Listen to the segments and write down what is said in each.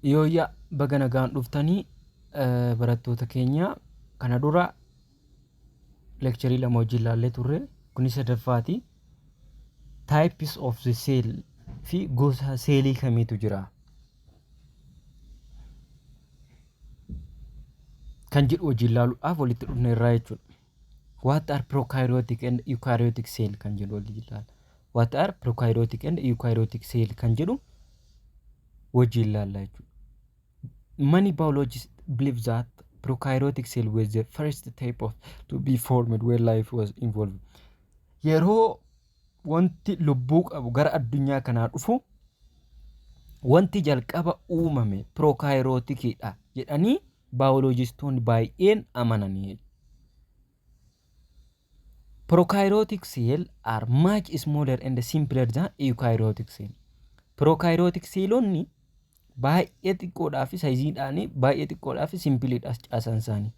Yooyyaa baga nagaan dhuftanii barattoota keenya kana dura lekcharii lama wajjin ilaallee turre kunis sadaffaati. Types of the cell fi gosa seelii kamiitu jira kan jedhu wajjin ilaaluudhaaf walitti dhufne irraa jechuudha. What are prokaryotic and eukaryotic cell kan jedhu wajjin ilaalla. What are prokaryotic and eukaryotic cell kan jedhu wajjin ilaalla jechuudha. Many biologists believe that prokaryotic cell was the first type of to be formed when life was involved. Yeroo wanti lubbuu qabu gara addunyaa kanaa dhufu wanti jalqaba uumame prokaayirootikiidha jedhanii baayoloojistoonni baay'een amananii. Prokaryotic cell are much smaller and simpler than eukaryotic cell. Prokaryotic seelonni baay'ee xiqqoodhaa fi sayiziidhaan baay'ee xiqqoodhaa fi simpiliidha caasaan isaanii.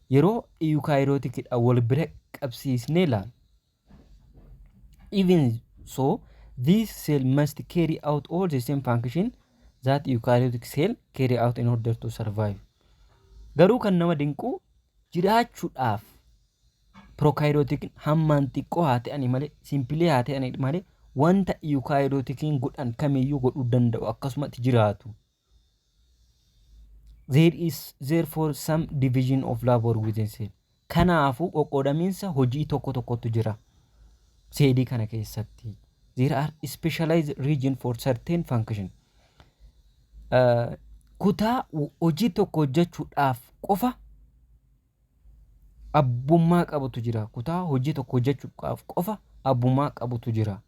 Yeroo eukaryoticidha wal bira qabsiisnee ilaalu. Even so, this cell must carry out all the same function that eukaryotic cell carry out in order to survive. Garuu kan nama dinqu jiraachuudhaaf prokaayirootikiin hammaan xiqqoo haa ta'ani malee simpilii haa ta'ani malee wanta eukaayirootikiin godhan kamiyyuu godhuu danda'u akkasumatti jiraatu. There is therefore some division of labor within cell. Kanaafuu qoqqoodamiinsa hojii tokko tokkotu jira seelii kana keessatti. There are specialized region for certain function. Kutaa hojii tokko hojjechuudhaaf qofa abbummaa qabutu jira. Kutaa hojii tokko hojjechuudhaaf qofa abbummaa qabutu jira.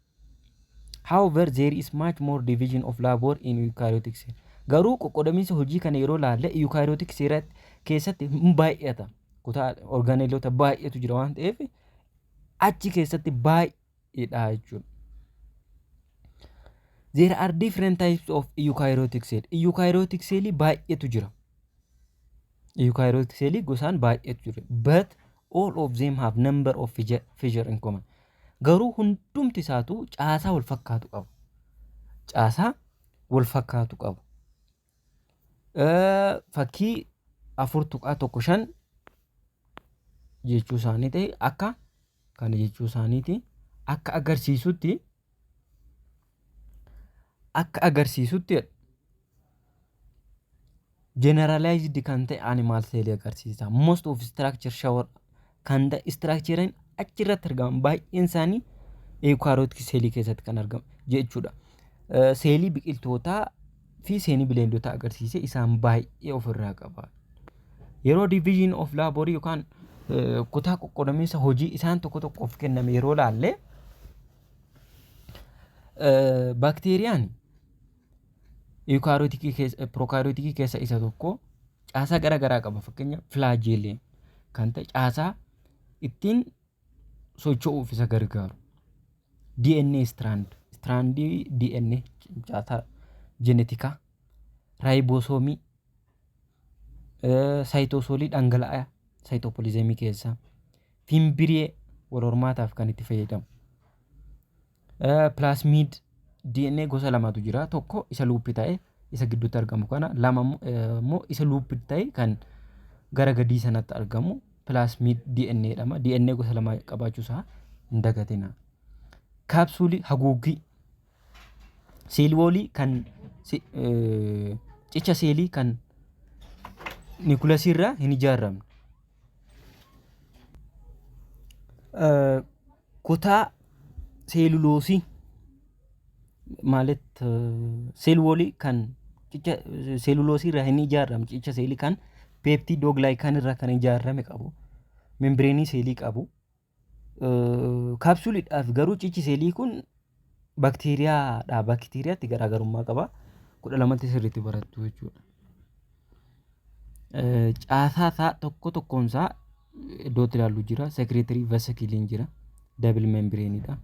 However, there is much more division of labor in eukaryotic cell. Garuu qoqqoodamiinsa hojii kana yeroo laalle eukaryotic cell keessatti hin baay'ata. Kutaa orgaaneelota baay'eetu jira waan ta'eef achi keessatti baay'eedha jechuudha. There are different types of eukaryotic cell. Eukaryotic cell baay'eetu jira. Eukaryotic cell gosaan baay'eetu jira. But all of them have number of feature in common. Garuu hundumti isaatu caasaa wal fakkaatu qabu. Caasaa wal fakkaatu qabu. Fakkii 4.15 jechuu isaanii ta'e akka kana jechuu isaaniiti akka agarsiisutti generalized kan ta'e animal cell agarsiisa. Most of structure shower kan ta'e structure'n achirratti argaman baay'een isaanii eukaryotic seelii keessatti kan argamu jechuudha. Seelii biqiltootaa fi seelii bineeldotaa agarsiise isaan baay'ee ofirraa qaba. Yeroo division of labor yookaan kutaa qoqqoodamiinsa hojii isaan tokko tokkoof kenname yeroo laalle baakteeriyaan eukaaryotikii keessa pirookaaryotikii keessa isa tokko caasaa gara garaa qaba. Fakkeenya filaajeelee kan ta'e caasaa ittiin socho'uuf isa gargaaru. DNA strand, strandii DNA caasaa jenetikaa, raayibosoomii, saayitoosoolii dhangala'aa saayitoopolizemii keessaa, fimbiree wal hormaataaf kan itti fayyadamu. Pilaasmiid DNA gosa lamatu jira. Tokko isa luuppii ta'e isa gidduutti argamu kana, lama immoo isa luuppii ta'e kan gara gadii sanatti argamu pilaasmiid DNA jedhama. DNA gosa lama qabaachuu isaa hin dagatina. Kaapsuulii haguuggii seelwoolii kan cicha seelii kan niikulasii irraa hin ijaaramne. Kutaa seeluloosii maalet seelwoolii kan cicha seeluloosii irraa hin ijaaramne cicha seelii kan peeptiidoogilaayikaan irraa kan ijaarame qabu. Membireenii seelii qabu. Kaapsuuliidhaaf garuu cichi seelii kun bakteeriyaadhaa bakteeriyaatti garaagarummaa qaba. 12tti sirriitti barattu jechuudha. Caasaa isaa tokko tokkoon isaa iddootti ilaallu jira. Sekireetarii vasikiliin jira. Double membireeniidha.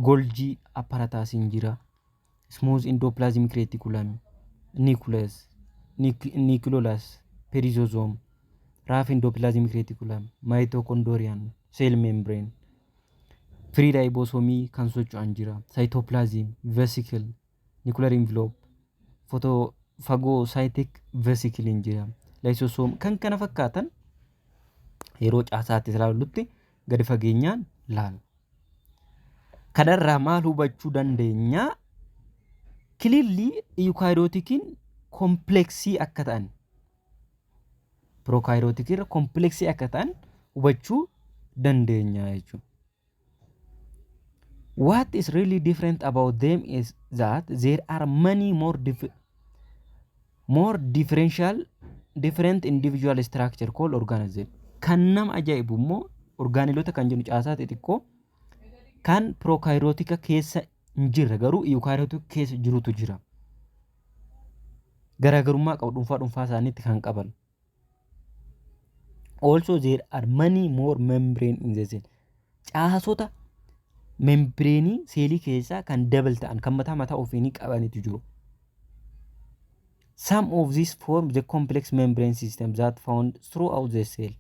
Golgii apparataasiin jira. Smooth endoplasmic reticulum, nucleus, nucleolus, perizosome, rough endoplasmic reticulum, mitochondrion, cell membrane, free ribosomii kan socho'an jira. Cytoplasm, vesicle, nuclear envelope, photo Phagocytic vesicle'n jira. Lysosome kan kana fakkaatan yeroo caasaatti ilaallutti gadi fageenyaan laalla. Kanarraa maal hubachuu dandeenya? Clearly eukaryotikiin kompleksii akka ta'an prokaryootikii irra kompleksii akka ta'an hubachuu dandeenya jechuudha. What is really different about them is that there are many more differential different individual structure called organelles. Kan nama ajaa'ibu immoo orgaanelota kan jennu caasaa xixiqqoo kan prokaryootika keessa hin jirre garuu eukaryootika keessa jirutu jira. Garaagarummaa qabu dhuunfaa dhuunfaa isaaniitti kan qaban. Also there are many more membrane in the cell. Caasota membreenii seelii keessaa kan double ta'an kan mataa mataa ofiinii qabanitu jiru. Some of these form the complex membrane system that found throughout the cell.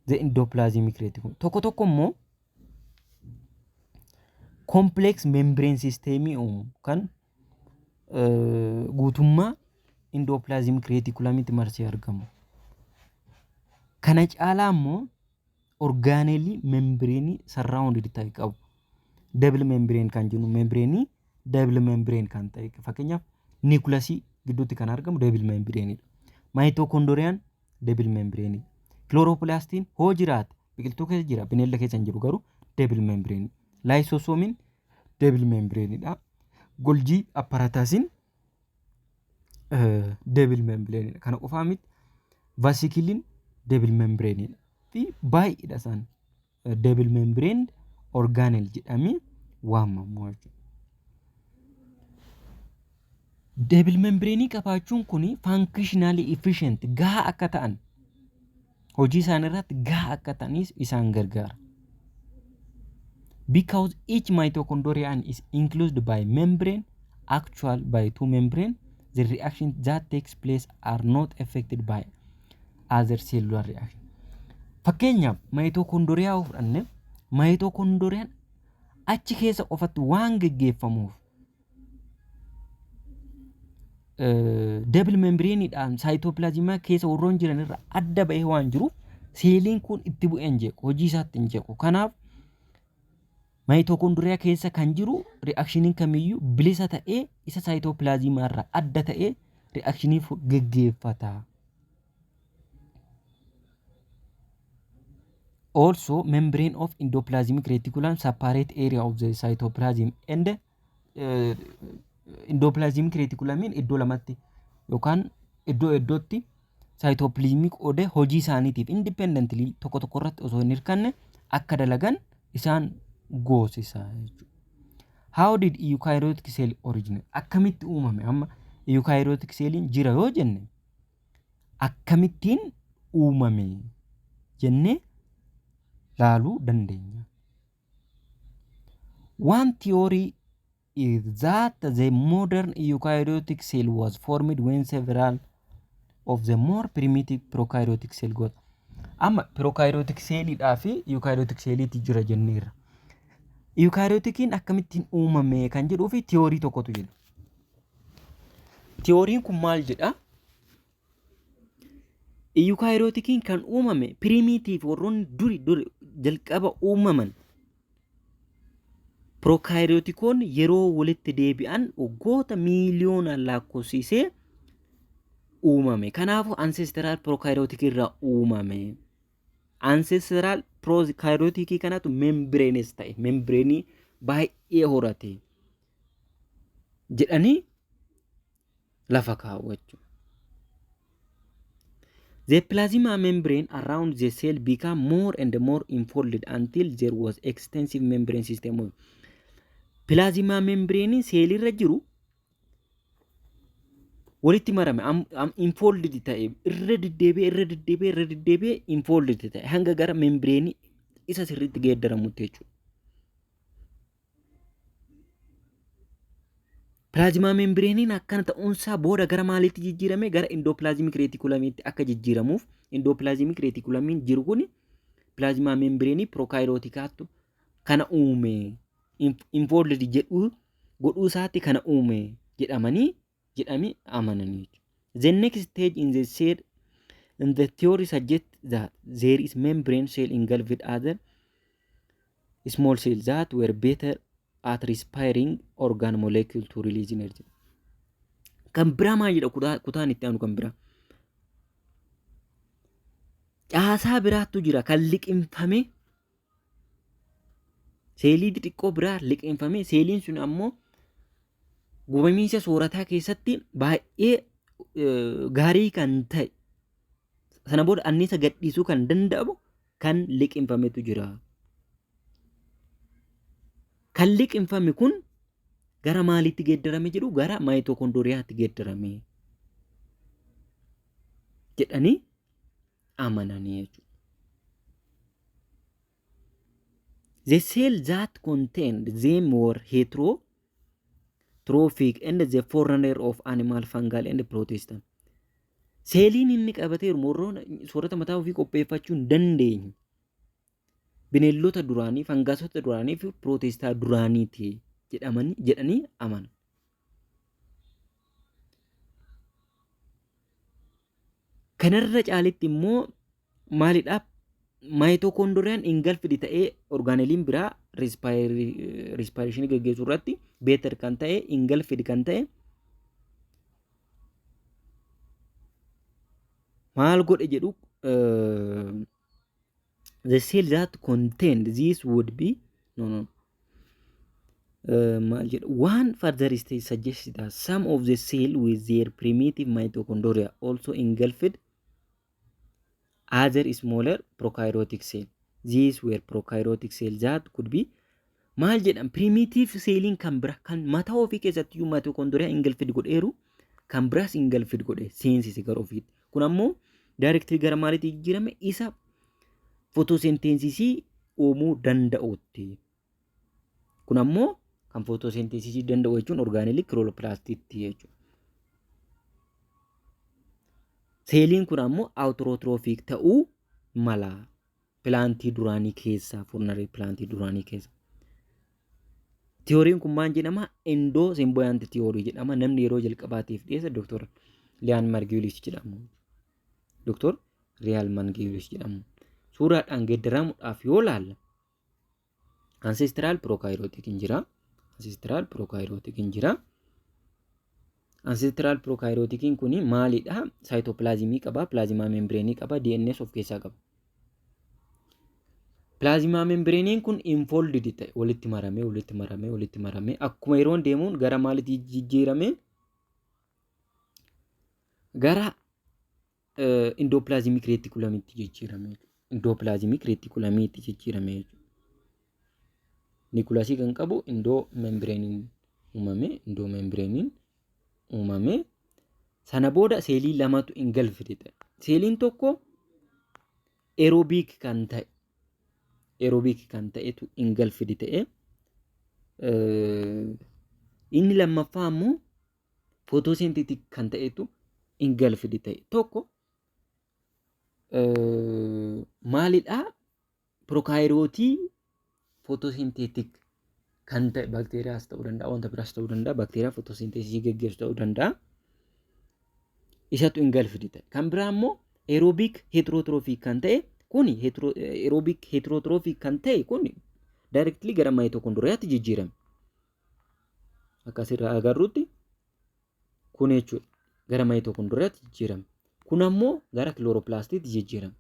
The endoplasmic reticulum. Tokko tokko immoo complex membrane systemii uumu kan guutummaa endoplasmic reticulamitti marsee argamu. Kana caalaa immoo orgaaneelii membreenii surrounded ta'e qabu. Double membrane kan jennu membreenii double membrane kan ta'e, fakkeenyaaf niikulasii gidduutti kan argamu double membraneidha. Maayitookondoriyaan double membrane. Kilooroppilaastiin hoo jiraate biqiltuu keessa jira, bineelda keessa hin jiru, garuu double membrane. Laayisosoomiin double membraneidha. Golgi apparatusiin double membraneidha. Kana qofaa miti, vasikiliin double membraneidha. Fi baay'eedha isaan double membrane organelle jedhamee waamamu jechuudha. Double membrane qabaachuun kun functionally efficient, gahaa akka ta'an, hojii isaan irratti gahaa akka ta'anis isaan gargaara. Because each mitochondrion is enclosed by membrane, actual by two membrane, the reaction that takes place are not affected by other cellular reaction. Fakkeenyaaf maayitookondoriyaa yoo fudhanne, maayitookondoriyaan achi keessa qofatti waan geggeeffamuuf double membraneidhaan saayitoopilaazimiyaa keessa warroon jiran irra adda ba'ee waan jiruuf seeliin kun itti bu'ee hin jeequ, hojii isaatti hin jeequ. Kanaaf maayitookondoriyaa keessa kan jiru ri'aakshiniin kamiyyuu bilisa ta'ee isa saayitoopilaazimiyaa irraa adda ta'ee ri'aakshinii geggeeffata. Also, membrane of endoplasmic reticulum separate area of the cytoplasm and endoplasmic reticulum iddoo lamatti yookaan iddoo iddootti saayitoopilaazimii qoodee hojii isaaniitiif independently tokko tokko irratti osoo hin hirkanne akka dalagan isaan goosisa jechuudha. How did eukaryotic cell originate? Akkamitti uumame? Amma eukaryotic celliin jira yoo jenne akkamittiin uumame jennee laaluu dandeenya. One theory is that the modern eukaryotic cell was formed when several of the more primitive prokaryotic cell got. Amma prokaryotic celliidhaa fi eukaryotic celliitti jira jenneerra. Eukaryotikiin akkamittiin uumame kan jedhuu fi tiyoorii tokkotu jira. Tiyooriin kun maal jedha? Eukaryotikiin kan uumame primitive warroonni duri duri jalqaba uumaman Pirookaariyootikoonni yeroo walitti deebi'an waggoota miiliyoonaan lakkoofsisee uumame. Kanaafuu ancestral prokaryotic irraa uumame. Ancestral prokaryotic kanatu membranes ta'e, membreenii baay'ee horate jedhanii lafa kaa'u jechuudha. The plasma membrane around the cell became more and more infolded until there was extensive membrane system. Of Plasma membrane seelirra jiru walitti marame, infolded ta'e, irra deddeebi'ee irra deddeebi'ee irra deddeebi'ee infolded ta'e hanga gara membrane isa sirriitti geeddaramutti jechuudha. Pilaazimaa membireeniin akkana ta'uunsaa booda gara maaliitti jijjiirame? Gara indoopilaazimik reetikulamiitti akka jijjiiramuuf indoopilaazimik reetikulamiin jiru kun pilaazimaa membireenii pirookaayirootiikaattu kana uume, infolded jedhu godhuu isaatti kana uume jedhamanii jedhanii amananii jechuudha. The next stage in the cell in the theory suggests that there is membrane cell engulfed other small cells that were better at respiring organ molecule to release energy. Kan biraa maal jedha kutaan itti aanu kan biraa? Caasaa biraattu jira kan liqimfame seelii xixiqqoo biraa liqimfame, seeliin sun ammoo gubamiinsa soorataa keessatti baay'ee gaarii kan ta'e, sana booda anniisa gadhiisuu kan danda'amu kan liqimfametu jira. Kan liqimfame kun gara maaliitti geeddarame jedhu, gara maayitookondooriyaatti geeddarame jedhanii amananii jechuudha. The cell that contained them were heterotrophic and the forerunner of animal, fungal and protista. Seeliin inni qabateeru morroon soorata mataa ofii qopheeffachuu hin dandeenye. Bineeldota duraanii, fangaasota duraanii fi pirootestaa duraaniiti jedhamanii jedhanii amanu. Kanarra caalitti immoo maalidha? Maayitookoondooriyaan engulfed ta'ee orgaaneliin biraa rispaayireeshinii geggeessuu irratti beeter kan ta'e, engulfed kan ta'e maal godhe jedhu, the cell that contained this would be no no maal jedhu, one further stage suggests that some of the cell with their primitive mitochondria also engulfed other smaller prokaryotic cell. These were prokaryotic cells that could be maal jedhan, primitive seeliin kan bira kan mataa ofii keessatti iyyuu mitochondria engulfed godheeru kan biraas engulfed godhe seensise gara ofiitti. Kun ammoo directly gara maaliitti jijjiirame? Isa fotosenteensisii uumuu danda'utti. Kun ammoo kan fotosenteensisii danda'u jechuun orgaanelii kiloorooplaastiitti jechuudha. Seeliin kun ammoo awutirootiroofiik ta'uu mala pilaantii duraanii keessa, furnarii pilaantii duraanii keessa. Tiyooriin kun maal jedhama? Endoo simboyaanti tiyoorii jedhama. Namni yeroo jalqabaatiif dhiyeesse Dr. Liyaan Margiilis jedhamu. Dr. Riyaal Margiilis jedhamu. Suuraadhaan geeddaramuudhaaf yoo laalla, ancestral prokaryotic hin jira. Ancestral prokaryotic hin jira. Ancestral prokaryoticin kun maalidha? Saayitoopilaazimii qaba, pilaazimaa membreenii qaba, DNS of keessaa qaba. Pilaazimaa membireeniin kun infolded ta'e, walitti maramee, walitti maramee, walitti maramee, akkuma yeroon deemuun gara maalitti jijjiirame? Gara indooppilaazimik reetikulamitti jijjiirame. Indooppilaazimik reetikulamiitti jijjiirame jechuudha. Nikulasii kan qabu indoo membireeniin uumame, indoo membireeniin uumame. Sana booda seelii lamatu ingalfide ta'e. Seeliin tokko aerobic kan ta'e, aerobic kan ta'etu engulfed ta'e, inni lammaffaa immoo photosynthetic kan ta'etu engulfed ta'e. Tokko maalidha? Prokaayirootii photosynthetic kan ta'e, baakteeriyaas ta'uu danda'a, wanta biraas ta'uu danda'a, baakteeriyaa photosynthesis geggeessu ta'uu danda'a. Isatu engulfed ta'e. Kan biraa immoo aerobic heterotrophic kan ta'e kuni, aerobic heterotrophic kan ta'e kun directly gara mitochondriaatti jijjiirame. Akka asirraa agarrutti kun jechuudha gara mitochondriaatti jijjiirame. Kun ammoo gara chloroplastiitti jijjiirame.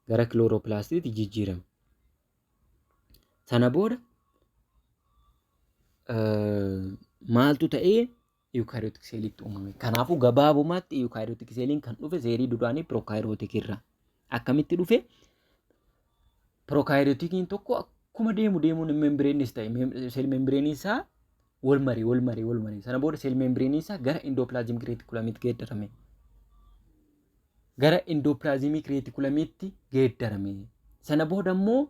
Gara chloroplastiitti jijjiirame. Sana booda maaltu ta'ee? Eukaryotic seeliitti uumame. Kanaafuu gabaabumatti eukaryotic seeliin kan dhufe seelii duraanii prokaryotic irraa. Akkamitti dhufe? Prokaryotikiin tokko akkuma deemu deemuun membireenis ta'e seel membireenii isaa wal marii, wal marii, wal marii. Sana booda seel membireenii isaa gara indooppilaazimik reetikulamiitti geeddarame. Gara indooppilaazimik reetikulamiitti geeddarame. Sana booda immoo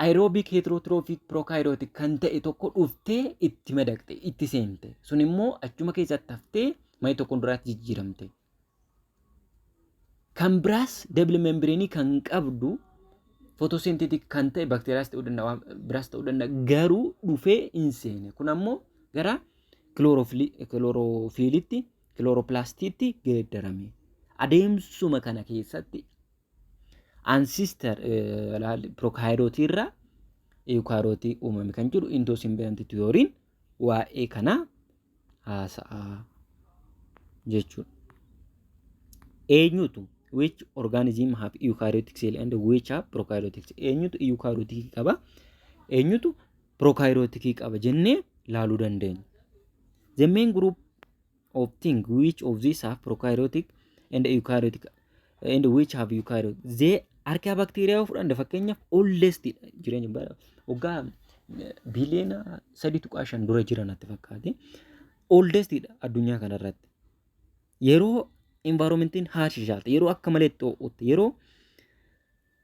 aerobic heterotrophic prokaryotic kan ta'e tokko dhuftee itti madaqxe, itti seente. Sun immoo achuma keessatti haftee mitochondriaatti jijjiiramte. Kan biraas double membrane kan qabdu photosynthetic kan ta'e bakteeriyaas ta'uu danda'a, biraas ta'uu danda'a, garuu dhufee hin seene. Kun ammoo gara kiloorofiilitti kilooroplaastiitti geeddarame. Adeemsuma kana keessatti ancestor prokaariyootii irraa eukaariyootii uumame kan jedhu endosymbiont theoryn waa'ee kanaa haasa'a jechuudha. Eenyutu, which organism have eukaryotic cell and which have prokaryotic cell? Eenyutu eukaryotic qaba? Eenyutu prokaryotic qaba jennee ilaaluu dandeenya. The main group of thing which of these have prokaryotic and eukaryotic and which have eukaryotic. The archaebacteria yoo fudhanne, fakkeenyaaf, oldest jireenya waggaa biliyoona 3.5 dura jiran natti fakkaate. Oldest dha addunyaa kanarratti. Yeroo environmentiin harsh taate, yeroo akka malee ho'utti, yeroo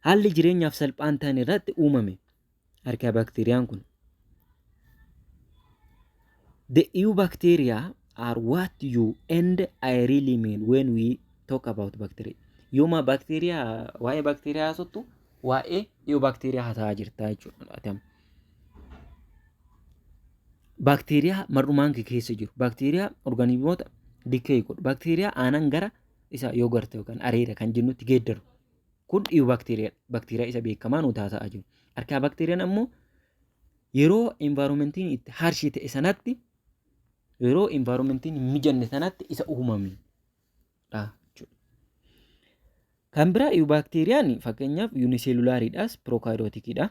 haalli jireenyaaf salphaan ta'an irratti uumame archaebacteriaan kun. The eubacteria are what you and I really mean when we talk about bacteria. Yooma baakteeriyaa, waa'ee baakteeriyaa haasottu, waa'ee eubacteria haasa'aa jirta jechuudha. Baakteeriyaa mar'umaan kee keessa jiru, baakteeriyaa orgaanizimoota decay godhu, baakteeriyaa aanan gara isa yogurt yookaan areera kan jennutti geeddaru. Kun eubacteriadha. Baakteeriyaa isa beekamaa nuti haasa'aa jiru. Archaebacteriaan ammoo yeroo environmentiin itti harsh ta'e sanatti, yeroo environmentiin hin mijanne sanatti isa uumame dha jechuudha. Kan biraa eubacteriaan fakkeenyaaf unicellulariidhaas prokaryoticiidha.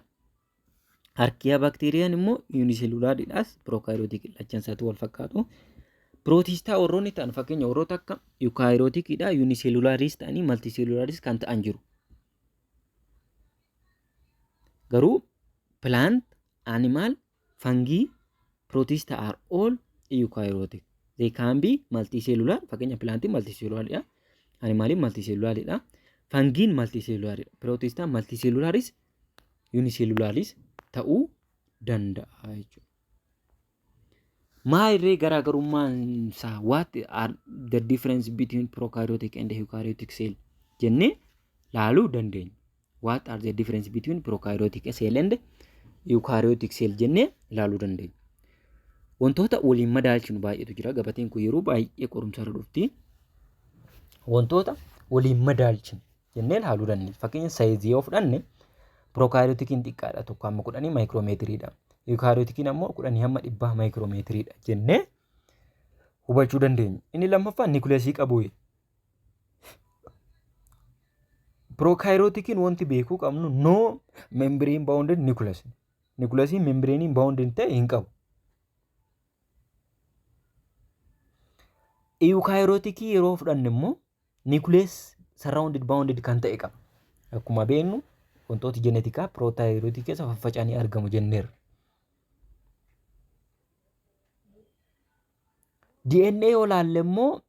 Archaebacteriaan immoo unicellulariidhaas prokaryotic, lachan isaatu wal fakkaatu. Protista warroonni ta'an, fakkeenya warroota akka eukaryoticiidha, unicellularis ta'anii multicellularis kan ta'an jiru. Garuu plant, animal, fungi, protista are all eukaryotic. They can be multicellular. Fakkeenya plantiin multicellularidha. Animaliin multicellularidha. Fungiin multicellularidha. Protistaan multicellularis unicellularis ta'uu danda'a jechuudha. Maalirree garaagarummaan isaa, what are the difference between prokaryotic and eukaryotic cell jennee laaluu dandeenya. What are the difference between prokaryotic cell and eukaryotic cell jennee ilaaluu dandeenya. Wantoota waliin madaalchinu baay'eetu jira. Gabateen kun yeroo baay'ee qorumsa irra dhufti. Wantoota waliin madaalchinu jennee ilaaluu dandeenya. Fakkeenya size yoo fudhanne, prokaryoticiin xiqqaadha, 1 hamma 10 micrometeriidha. Eukaryoticiin ammoo 10 hamma 100 micrometeriidha jennee hubachuu dandeenya. Inni lammaffaan nucleusii qabu. Prokaryoticiin wanti beekuu qabnu no membrane bounded nucleus. Nucleusii membraneiin bounded ta'e hin qabu. Eukaryoticii yeroo fudhanne immoo nucleus surrounded bounded kan ta'e qaba. Akkuma beeknu wantooti jenetikaa prokaryotic keessa faffaca'anii argamu jenneerra. DNA yoo ilaalle immoo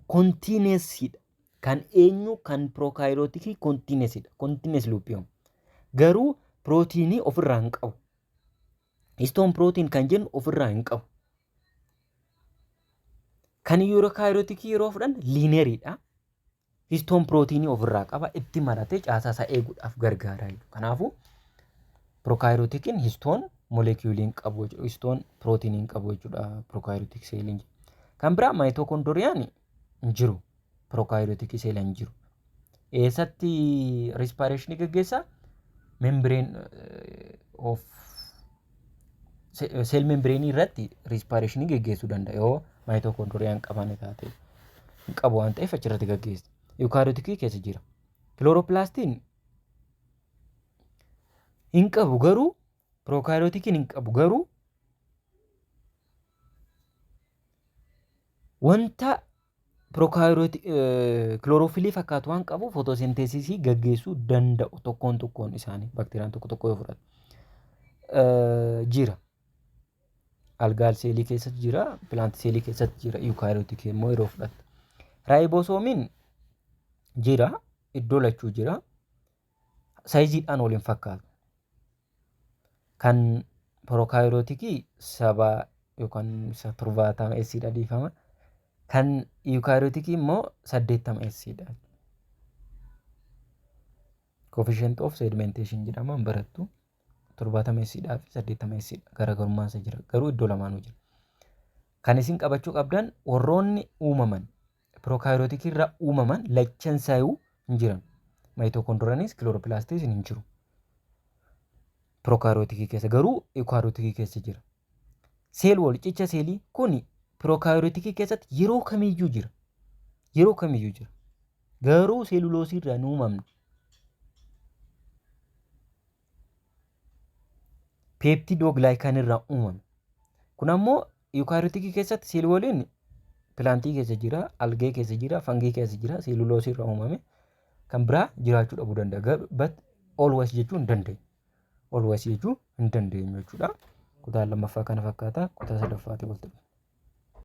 continuousidha. Kan eenyu, kan prokaryoticii continuousidha. Continuous loop. Garuu pirootiinii ofirraa hin qabu. Histone protein kan jennu ofirraa hin qabu. Kan eukaryoticii yeroo fudhanne lineariidha. Histone proteinii ofirraa qaba, itti maratee caasaa isaa eeguudhaaf gargaara. Kanaafuu prokaryoticiin histone moleculeii hin qabu jechuudha. Histone proteinii hin qabu jechuudha prokaryotic celliin. Kan biraa mitochondriaan hin jiru. Prokaryotic cell hin jiru. Eessatti respirationii gaggeessaa? Membrane of cell membrane irratti respirationii gaggeessuu danda'a yoo mitochondriaan qaban taate. Hin qabu waan ta'eef achirratti gaggeessa. Eukaryoticii keessa jira. Chloroplastiin hin qabu, garuu prokaryoticiin hin qabu, garuu wanta chlorophyllii fakkaatu waan qabu photosynthesisii gaggeessuu danda'u tokkoon tokkoon isaanii, bakteeriyaan tokko tokko yoo fudhatu. Jira. Algal cellii keessatti jira, plant cellii keessatti jira, eukaryoticii immoo yeroo fudhattu. Ribosoomiin jira, iddoo lachuu jira. Sizeiidhaan waliin fakkaatu. Kan prokaryoticii 70 yookaan isa 70 S'dha, dhiifama. Kan eukaryoticii immoo 80 S'dha. Coefficient of sedimentation jedhama, hin barattu. 70 S'dhaa fi 80 S'dha. Garaagarummaan isa jira. Garuu iddoo lamaanuu jira. Kan isin qabachuu qabdan warroonni uumaman prokaariyootikii irraa uumaman lachan isaayuu hin jiran. Maayitookondoriyaanis kilooropilaastis hin jiru. Prokaariyootikii keessa garuu eukaariyootikii keessa jira. Cell wall cicha seelii kun prokaariyootikii keessatti yeroo kamiyyuu jira. Yeroo kamiyyuu jira. Garuu seeluloosii irraa hin uumamne. Peptidoglycan irraa uumame. Kun ammoo eukaariyootikii keessatti cell walliin pilaantii keessa jira, algee keessa jira, fangii keessa jira, seeluloosii irraa uumame. Kan biraa jiraachuu dhabuu danda'a. But always jechuu hin dandeenyu. Always jechuu hin dandeenyu jechuudha. Kutaan lammaffaa kana fakkaata. Kutaa sadaffaatti walitti dhufna.